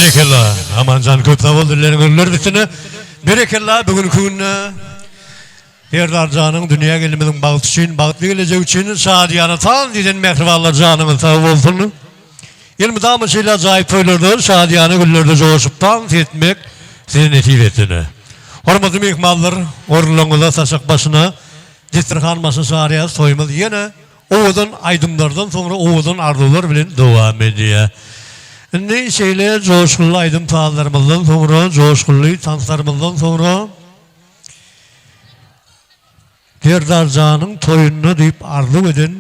Berekella Amanjan köp sag bol dilleriň öller üstüne. Berekella bu günki günde Serdarjanyň dünýä gelimiziň bagty üçin, bagtly gelejek üçin şadyýana tans eden mähribanlar janyňyz sag bolsun. Elmydama şeýle ajaýyp toýlarda, şadyýana günlerde joşup tans etmek size nesip etsin. Hormatly myhmanlar, orunlaryňyza saçak başyna, desterhan başyna çagyrýarys. Toýumyz ýene Owadan aýdymlardan soňra owadan arzuwlar bilen dowam edýär. Indi şeýle joşgunly aýdym-sazlarymyzdan soňra, joşgunly tanslarymyzdan soňra Serdarjanyň toýunda diýip arzuw eden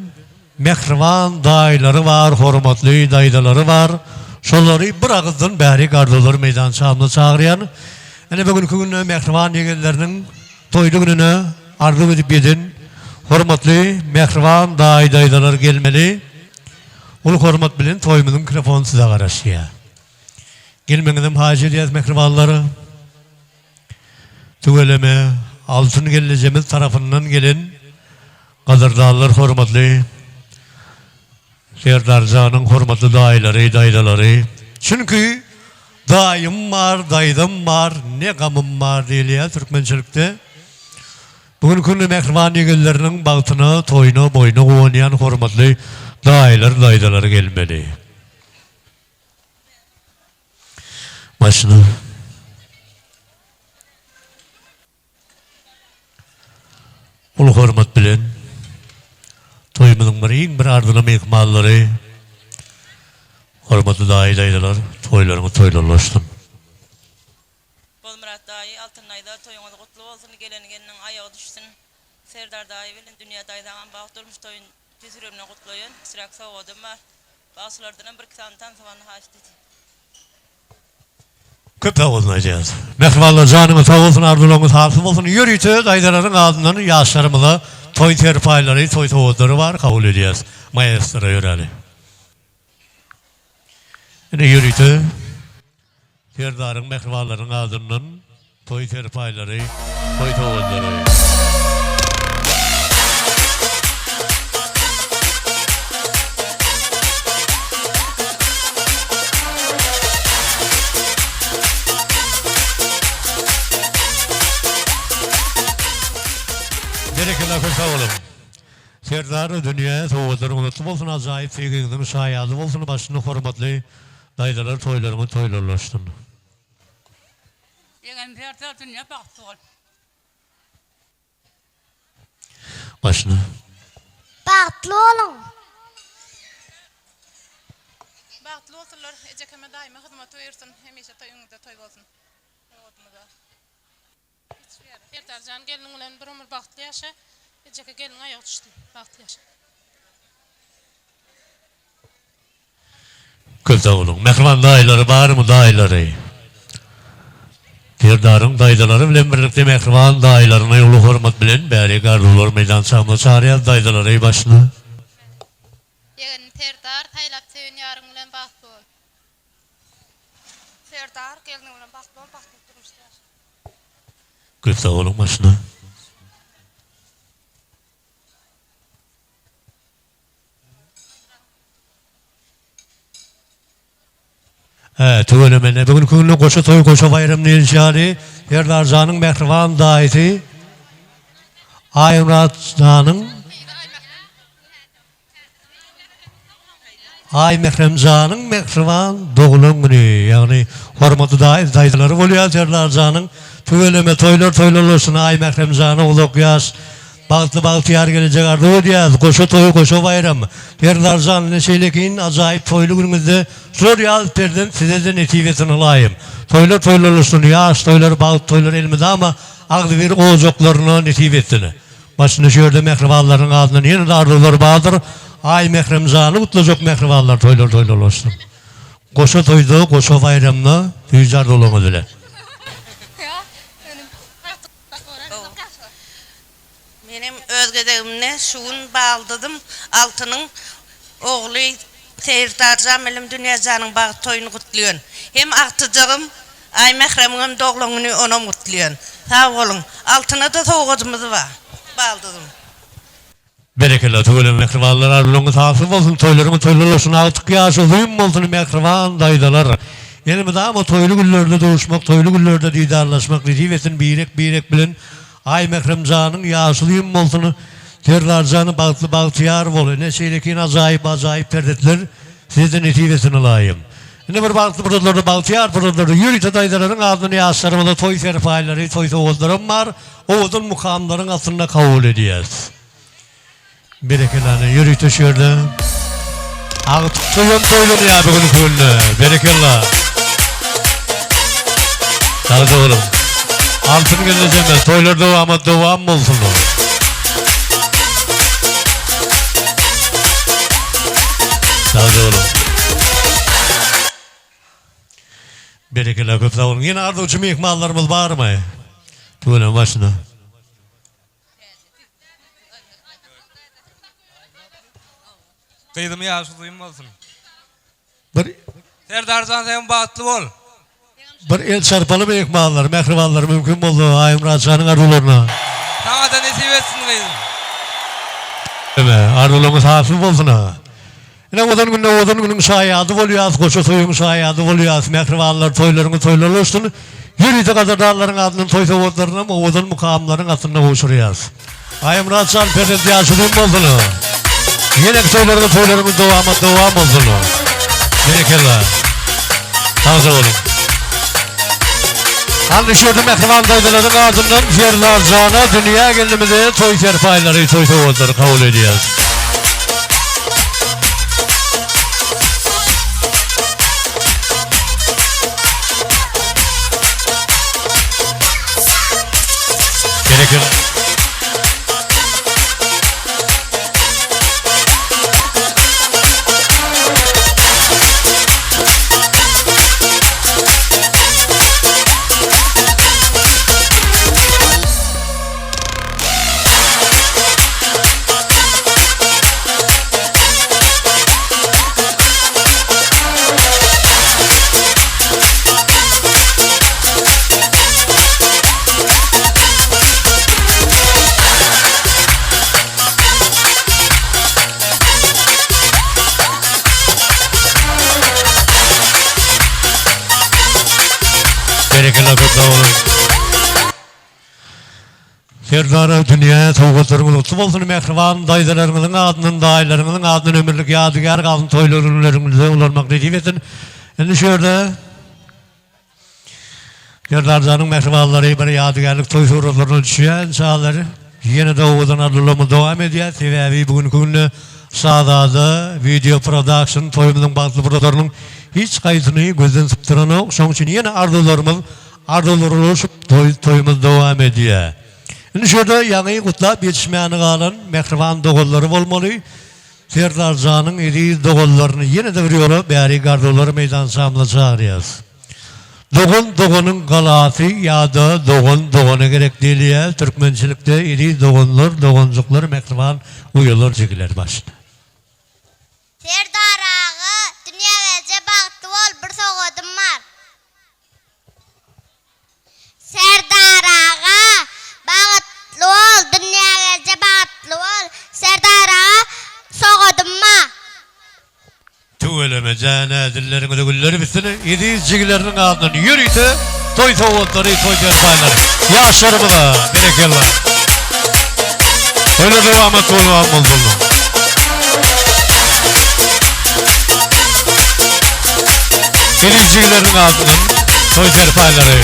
mähriban daýylary bar, hormatly daýzalary bar. Şolary bir agyzdan bärik arzuwlar meýdançamyza çagyrýan. Ine bu günki günde mähriban ýegenleriniň Toýly gününe arzuw edip ýeden hormatly mähriban daýy-daýzalar gelmeli. Uly hormat bilen toýumyzyň mikrofony size garaşýar. Gelmegiňizem haýyş edýäris mähribanlar. Tüweleme Altyn gelnejemiz tarapyndan gelen gadyrdanlar hormatly Serdarjanyň hormatly daýylary, daýzalary. Çünki daýym bar, daýzam bar, ne gamym bar diýilýär türkmençilikde. Bu günki günde mähriban ýegenleriniň bagtyna, toýuna, boýuna guwanýan hormatly daýylar, daýzalar gelmeli. Başyna. Uly hormat bilen, toýumyzyň bir iň bir arzyly myhmanlary, hormatly daýy-daýzalar, toýlaryňyz toýlarlaşsyn! Bozmyrat daýy, Altyn daýza, toýuňyz gutly bolsun, gelen gelniň aýagy düşsün. Serdar daýy bilen Dünýä daýzaňam bagt durmuş toýuny tüýs ýüregimden gutlaýan. Kiçiräk sowgadym bar. Bagşylardanam bir-iki sany tansymany haýyşt edýän. Köp sag bolsun aýdýarys. Mähribanlar janyňyz sag bolsun arzuwlaryňyz hasyl bolsun ýörite daýzalaryň adyndan ýaşlarymyza toý serpaýlary toý sowgatlary bar kabul edýäris maestro ýöräli. Ine ýörite Serdaryň mähribanlarynyň adyndan Toý serpaýlary, toý sowgatlary. Berekella köp sag boluň. Serdar dünýä sowgatlaryň uzatly bolsun ajaýyp söýgiňiziň şaýady bolsun başynda hormatly daýzalar toýlaryňyz toýlarlaşsyn. Ýeňen Serdar dünýe bagtly bol. Başyna. Bagtly boluň. Bagtly bolsunlar ejekeme daýyma hyzmaty buýursyn hemişe toý öňüňizde toý bolsun sowgadymyza. Serdarjan gelniň bilen bir ömür bagtly ýaşa ejeke gelniň aýagy düşsün bagtly ýaşa. Köp sag boluň. Mähriban daýylary barmy daýylary. Serdaryň daýzalary bilen birlikde mähriban daýylaryny uly hormat bilen bärik arzuwlar meýdançamyza çagyrýas daýzalary başyna. Ýegenim Serdar saýlap söýen ýaryň bilen bagtly bol. Serdar gelniň bilen bagtly bol bagtly durmuşda ýaşa. Köp sag boluň başyna. Hä, tüweleme, bu günki günde goşa toý, goşa baýram diýlişi ýaly, Serdarjanyň mähriban daýysy Aýmyrat janyň Aýmährem janyň mähriban doglan güni, ýagny hormatly daýy, daýzalary bolýar Serdarjanyň. Tüweleme, toýlar toýlarlaşsyn, Aýmährem jana uzak ýaş, Bagtly bagtyýar gelejek arzuw edýäs. Goşa toý goşa baýram. Serdarjan ine şeýlekin ajaýyp toýly günüňizde şular ýaly perzent sizede nesip etsin ylaýym. Toýlar toýlarlaşsyn ýaş toýlar bagt toýlar elmydama agzybir ojaklaryna nesip etsin. Başynda şu ýerde mähribanlaryň adyndan ýene-de arzuwlar bardyr. Aý Mähremjany gutlajak mähribanlar toýlar toýlarlaşsyn. Goşa toýda goşa baýramda süýji arzuwlaryňyz bilen. Menem öz gezegimde şu gün baldyzym Altynyň ogly Serdarjan bilen Dünýäjanyň bagt toýuny gutlaýan. Hem agtyjagym Aýmähremiňem doglan güni onam gutlaýan. Sag boluň. Altyna-da sowgadymyz bar baldyzym. Berekella tüweleme mähribanlar arzuwlaryňyz hasyl bolsun toýlaryňyz toýlar bolsun agtyk ýaş uzyn bolsun mähriban daýzalar. Elmydama toýly günlerde duşmak, toýly günlerde didarlaşmak nesip etsin birek-birek bilen Aýmährem janyň ýaşulym bolsun, Serdar jany bagtly bagtyýar bol, ine şeýlekin ajaýyp ajaýyp perzentler size-de nesip etsin ylaýym. Ine bir bagtly pursatlarda bagtyýar pursatlarda ýörite daýzalaryň adyndan ýaşlarymyza toý serpaýlary, toý sowgatlaram bar, owadan mukamlaryň astynda kabul edýäs. Berekella ine ýörite şu ýerde agtyk toýam toýlanýar bu günki günde. Berekella. Sagja boluň. Altyn gelnejeme toýlar dowamat dowam bolsun. Sagja boluň. Berekella köp sag boluň. Ýene arzuwçy myhmanlarymyz barmy? Tüweleme başyna. Gyzym ýaşy uzyn bolsun. Bir Serdarjan sen bagtly bol. Bir el çarpaly myhmanlar, mähribanlar mümkin bolsa Aýmyrat janyň arzuwlaryna. Saňada nesip etsin gyzym. Eme, arzuwlaryňyz hasyl bolsun a. Ine owadan günde owadan günüň şaýady bolýas, goşa toýuň şaýady bolýas, mähribanlar toýlaryňyz toýlarlaşsyn, ýörite gadyrdanlaryň adyndan toý sowgatlarynam owadan mukamlaryň astynda gowşurýas. Aýmyrat jan perzent ýaşy uzyn bolsun. Ýeneki toýlaryňyz toýlaryňyz dowamat dowam bolsun. Berekella. Sagja boluň. Hany şu ýerde mähriban daýzalaryň adyndan Serdar jana dünýä gelnimize toý serpaýlary, toý sowgatlary kabul edýäris. Berekella. Berekella köp sag boluň. Serdara dünýä sowgatlaryňyz gutly bolsun mähriban daýzalaryňyzyň adyndan daýylaryňyzyň adyndan ömürlik ýadygär galsyn toýlar günleriňizde ulanmak nesip etsin. Indi şu ýerde Serdarjanyň mähribanlary bir ýadygärlik toý suratlaryna düşýän çaglar ýene-de owadan arzuwlarymyz dowam edýär. Sebäbi bu günki günde Şazada Video Production toýumyzyň bagtly pursatlarynyň hiç haýsyny gözden sypdyranok. Şonuň üçin ýene arzuwlarymyz arzuwlara ulaşyp toý toýumyz dowam edýär. Indi şu ýerde ýaňy gutlap ýetişmäni galan mähriban doganlary bolmaly. Serdarjanyň eziz doganlaryny ýene-de bir ýola bärik arzuwlar meýdançamyza çagyrýarys. Dogan doganyň galasy ýa-da dogan dogana gerek diýilýär türkmençilikde eziz doganlar, doganjyklar, mähriban uýalar, jigiler başda. Serdar aga dünýägelje bagtly bol bir sogadym bar. Serdar aga bagytly bol dünýägelje bagtly bol Serdar aga sogadym bar. Tüweleme jana dilleriňize güller bitsin eziz jigileriniň adyndan ýörite toý sowgatlary toý serpaýlary ýaşlarymyza berekella Toýlar dowamat bolgan bolsun. Eziz jigileriniň adyndan toý serpaýlary.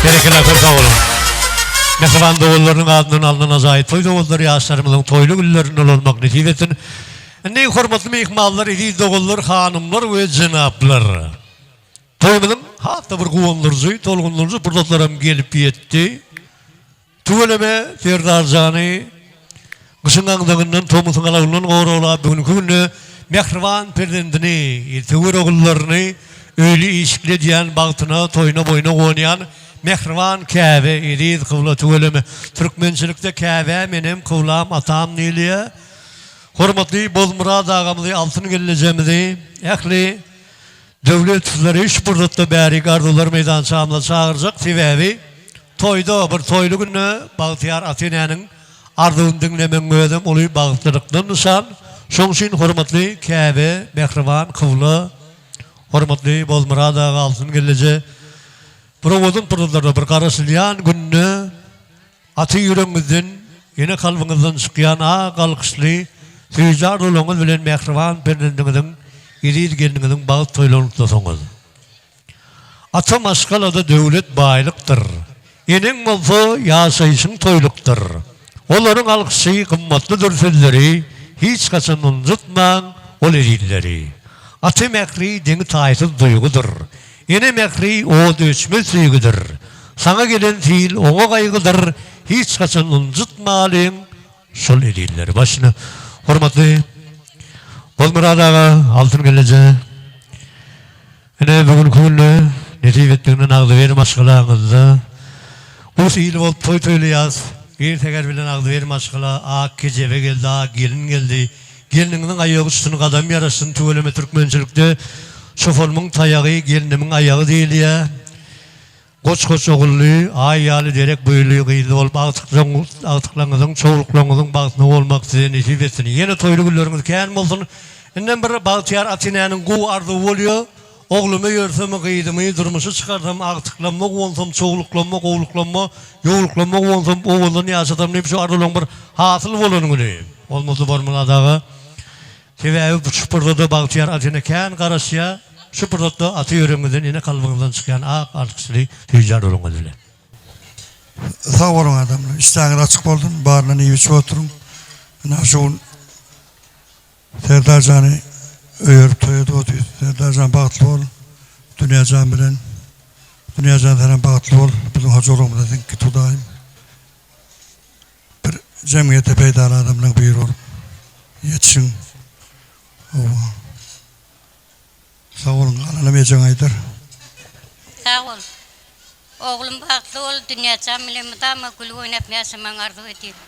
Berekella köp sag boluň. Mähriban doganlarynyň adyndan alnan ajaýyp toý sowgatlary ýaşlarymyzyň toýly günlerinde ulanmak nesip etsin. Indi hormatly myhmanlar, eziz doganlar, hanymlar we jenaplar. Toýumyzyň has-da bir guwandyryjy, tolgundyryjy pursatlaram gelip ýetdi. Tüweleme Serdarjany gyşyň aňzagyndan, tomusyň alawyndan goraglap, bu günki günde mähriban perzendini, söwer ogullaryny öýli-işikli edýän, bagtyna, toýuna-boýuna guwanýan mähriban käbe, eziz kybla tüweleme. Türkmençilikde käbä menem kyblam, atam diýilýär. Hormatly Bozmyrat agamyzy, Altyn gelnejemizi, ähli. Döwletowlary şu pursatda bärik arzuwlar meýdançamyza çagyrjak, sebäbi toýda, bir toýly günde bagtyýar ata-enäniň arzuwyny diňlemegiň özem uly bagtlylykdan nyşan. Şoň üçin hormatly Käbe, mähriban Kybla, hormatly Bozmyrat aga, Altyn gelneje bir owadan pursatlarda, bir garaşylýan günde Aty ýüregiňizden, ene kalbyňyzdan çykýan ak alkyşly süýji arzuwlaryňyz bilen mähriban perzendiňiziň, eziz gelniňiziň bagt toýlaryny gutlasaňyz. Ata maşgalada döwlet baýlykdyr. Eneň bolsa ýaşaýşyň toýlukdyr. Olaryň alkyşy gymmatlydyr sözleri hiç haçan unjutmaň ol ezizleri. Ata mähri deňi-taýsyz duýgudyr. Ene mähri ot öçmez söýgüdir. Saňa gelen sil oňa gaýgydyr, Hiç haçan ynjytmalyň şol ezizleri. Başyna hormatly Bozmyrat aga, Altyn gelneje. Ine bu günki günde nesip etdiginden agzybir maşgalaňyzda ulus il bolup toý toýlaýas. Ir säher bilen agzybir maşgala ak kejebe geldi, ak gelin geldi. Gelniňiziň aýagy uçsun gadam ýaraşsyn tüweleme türkmençilikde çopanymyň taýagy gelnimiň aýagy diýilýä goç goç ogully aý ýaly derek boýly gyzly bolup agtyklaňyzyň çowluklaňyzyň bagtyna bolmak size nesip etsin ýene toýly günleriňiz kän bolsun indem bir bagtyýar ata-enäniň gowy arzuwy bolýa Oglumy ýörsem, gyzymy durmuşa çykarsam, agtyklanma guwansam, çowluklanma, gowluklanma, ýowluklanma guwansam, owadan ýaşasam diýip şu arzuwlaryň bir hasyl bolan güni. Bolmasa Bormyrat aga. Sebäbi bu şu pursada bagtyýar ata-ene kän garaşýar. Şu pursatda ata ýüregiňizden, ene kalbyňyzdan çykýan ak alkyşly süýji arzuwlaryňyz bilen. Sag boluň adamlar. Işdäňiz açyk bolsun, baryndan iýip-içip oturyň. Ynha şu gün Serdar jany öýerip toý edip otyrys. Serdar jan bagtly bol. Dünýä jan bilen. Dünýä jan senem bagtly bol. Biziň hojalygymyza siňip git Hudaýym. Bir jemgyýete peýdaly adamlaň biri bolup ýetişiň. Hawa. Sag boluň galanam ejeň aýdar. Sag bol. Oglum bagtly bol Dünýä jan bilen mydama gülüp oýnap ýaşamagyňy arzuw edýän.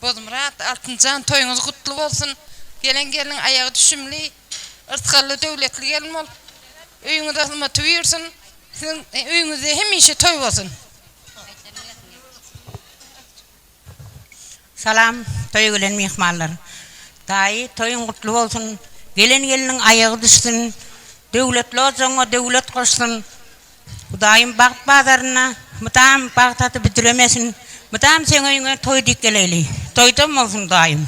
Bozmyrat, Altynjan toýuňyz gutly bolsun! Gelen gelniň aýagy düşümli, yrsgally, döwletli gelin bolup, öýüňize hyzmaty buýursyn! Siziň öýüňizde hemişe toý bolsun! Salam toýa gelen myhmanlar. Daýy toýuň gutly bolsun, gelen gelniň aýagy düşsün, döwletli ojagyňa döwlet goşsun, Hudaýym bagt bazaryna mydam bagt aty büdremesin, mydam seň öýüňe toý diýip geleýli, toýdan bolsun daýym.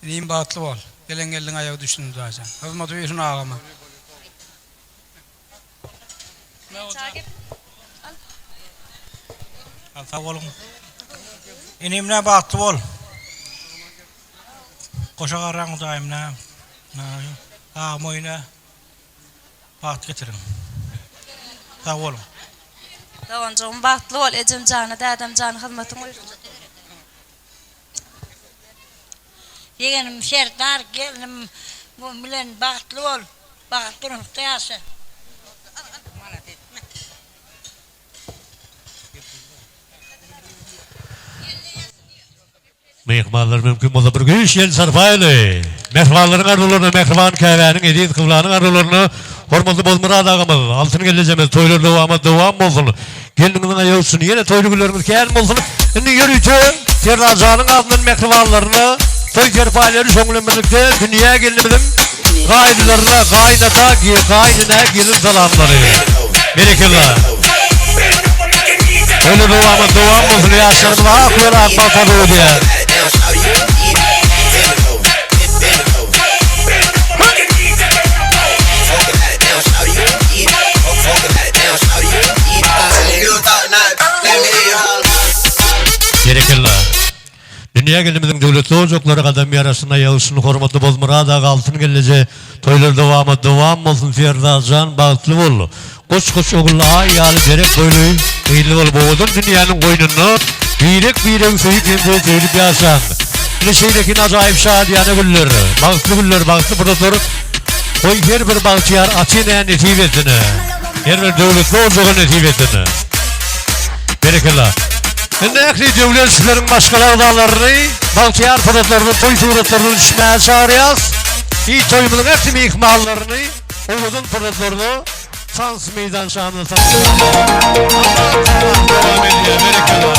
Inim bagtly bol. Gelen gelniň aýagy düşsün Hudaýjan. Hyzmaty buýursun agama. Sag boluň. Inim nä bagtly bol. Goşa garraň Hudaýym nä. Agam oýuna bagt getiriň. Sag boluň. Doganjygym bagtly bol ejem jana dädem jana hyzmatyň buýursun. Ýegenim Serdar gelnim bilen bagtly bol, bagtly durmuşda ýaşa. Myhmanlar mümkin bolsa bir güýç el çarpaýly. Mähribanlaryň arzuwlaryna, mähriban käbäniň, eziz kyblanyň arzuwlaryna hormatly Bozmyrat agamyz, Altyn gelnejemiz toýlar dowamat dowam bolsun. Gelniňiziň aýagy uçsun, ýene toýly günleriňiz kän bolsun. Indi ýörite Serdar janyň adyndan mähribanlaryna toý serpaýlary şoň bilen birlikde Dünýä gelnimiziň gaýynlaryna, gaýynata, gaýynenä gelin salamlary. Berekella. Toýlar dowamat dowam bolsun, ýaşlarymyza ak ýol, ak bagt arzuw edýär. Berekella. Dünýä gelnimiziň döwletli ojaklary gadam ýaraşyna ýagşyny hormatly Bozmyrat aga Altyn gelneje toýlar dowamat dowam bolsun Serdarjan bagtly bol. Goç goç ogully aý ýaly derek boýly gyzly bolup owadan dünýäniň goýnunda birek biregi söýüp hem-de söýlüp ýaşaň. Ine şeýlekin ajaýyp şadyýana günler, bagtly günler, bagtly pursatlar goý her bir bagtyýar ata-enä nesip etsin. Her bir döwletli ojaga nesip etsin. Berekella. Indi ähli döwletçileriň maşgala agzalaryny bagtyýar pursatlaryny, toý suratlaryny düşmäge çagyrýas. Iý toýumyzyň ähli myhmanlaryny owadan pursatlarda tans meýdançamyzda Dowam edýär. Berekella.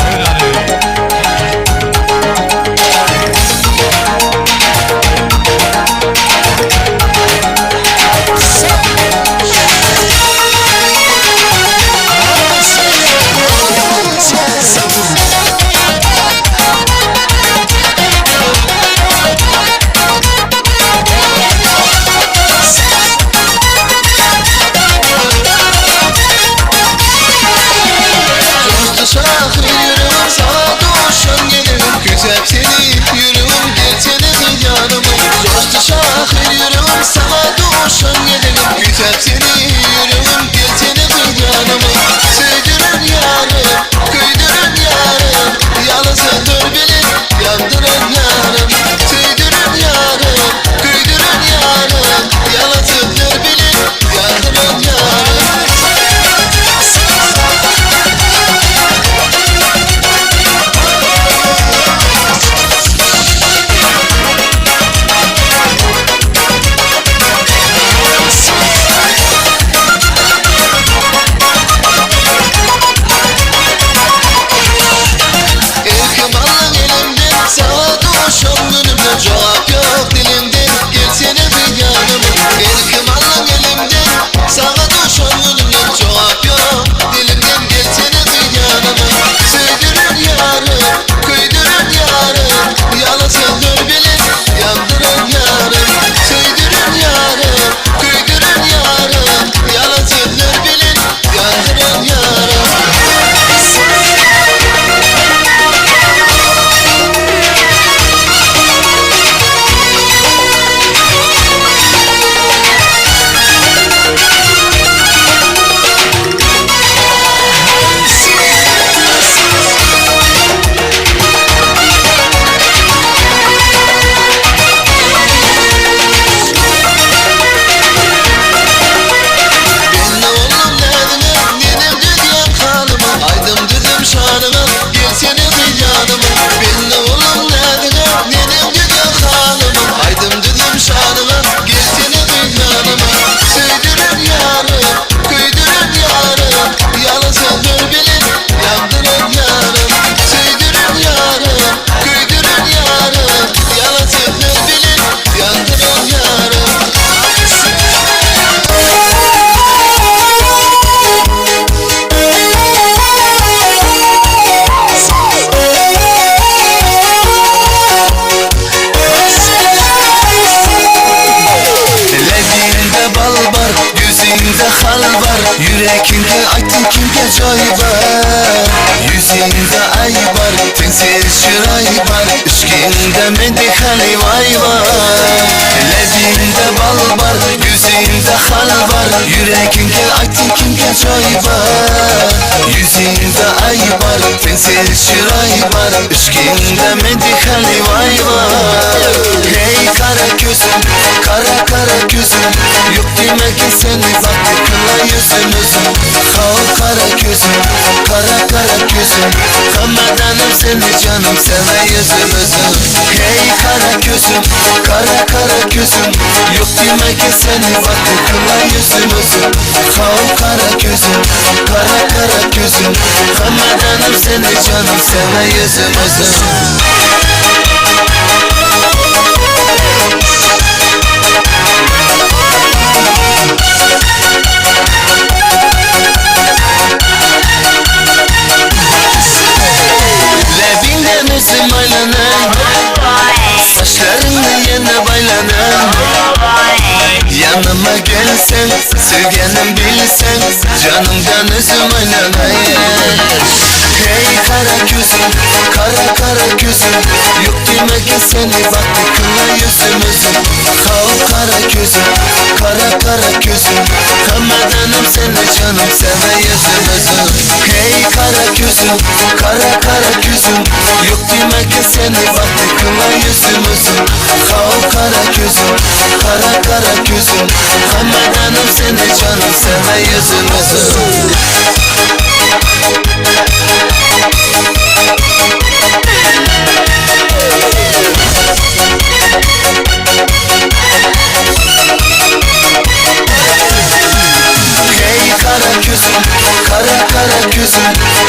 gözüm Kara kara gözüm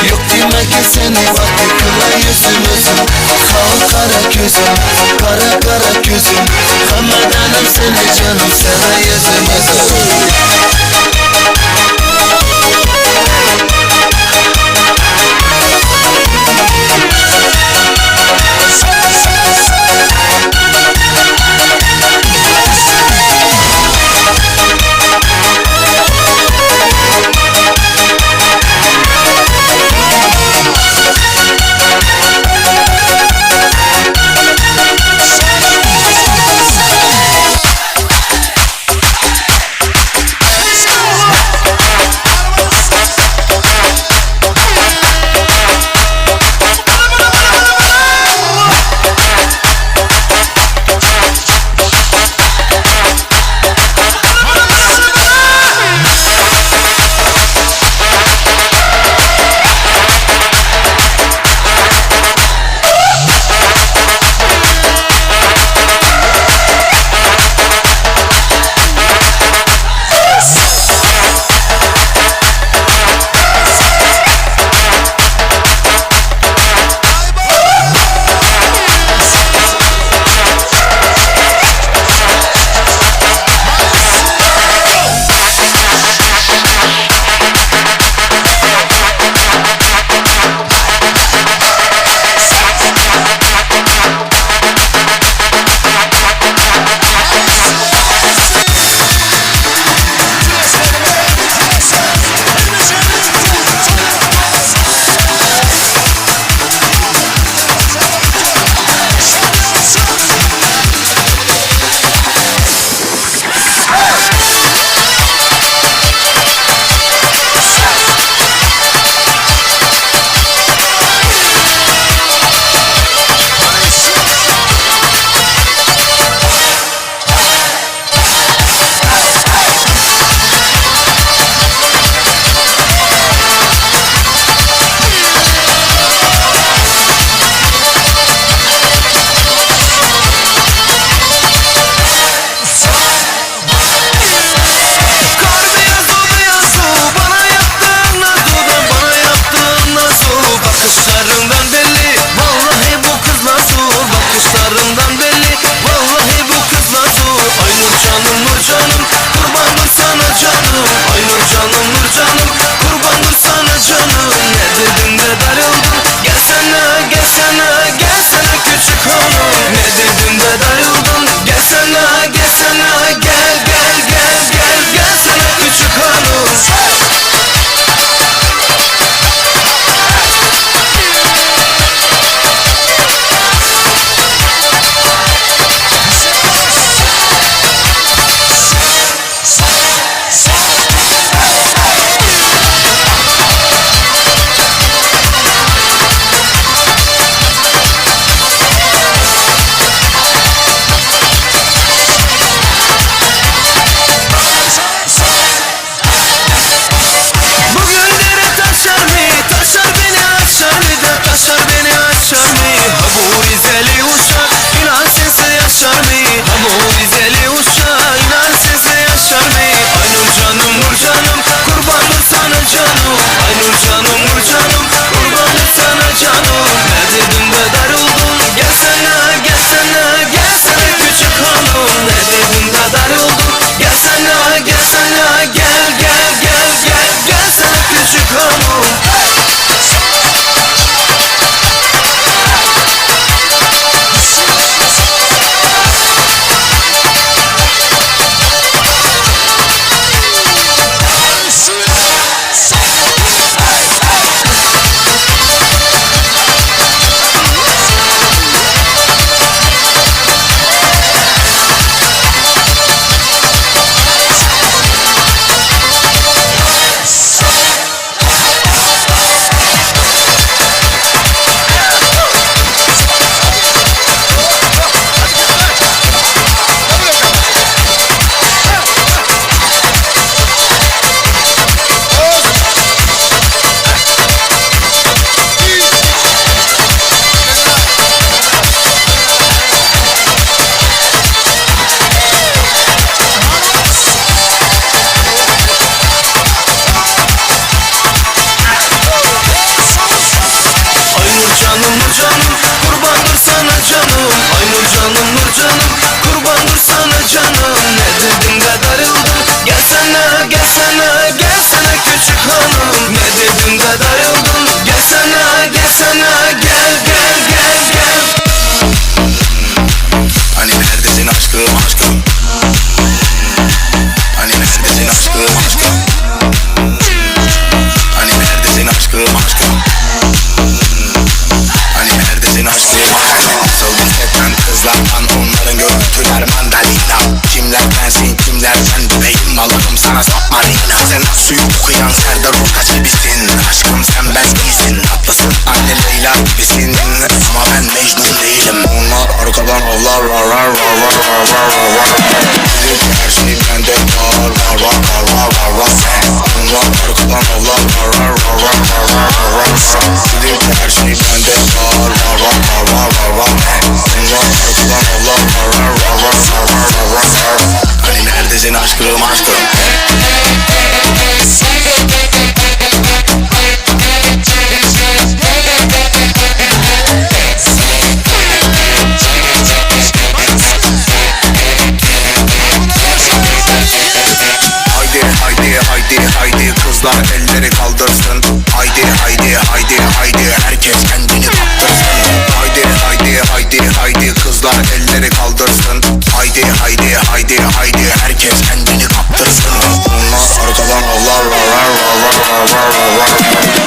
Yok deme ki seni Vakti kıla yüzüm özüm Kal kara gözüm Kara kara gözüm Hamadanım seni canım Sana yüzüm özüm. hanım Ne dedim de darıldın Gel sana gel sana gel gel gel gel Hani neredesin aşkım aşkım Hani neredesin aşkım aşkım Hani neredesin aşkım aşkım Hani neredesin aşkım aşkım Asıldım setten kızlardan onların görüntüler mandalina Kimler bensin kimler ben bebeğim alırım sana submarina Sen suyu okuyan Serdar Ortaç gibisin Aşkım sen ben değilsin Tatlısın anne Leyla gibisin Ama ben Mecnun değilim Onlar arkadan avlar var var var var var var var var Dedim ki her şey bende var var var var var var var Sen Onlar arkadan avlar var var var var var var var var Dedim ki her şey bende var var var var var var var Onlar arkadan avlar var var var var var var var var var Hani neredesin aşkım aşkım Haydi haydi haydi haydi kızlar elleri kaldırsın Haydi haydi haydi haydi herkes kendini kaptırsın Haydi haydi haydi haydi kızlar elleri kaldırsın Haydi haydi haydi haydi herkes kendini kaptırsın Onlar arkadan avlar var var var var var var var var.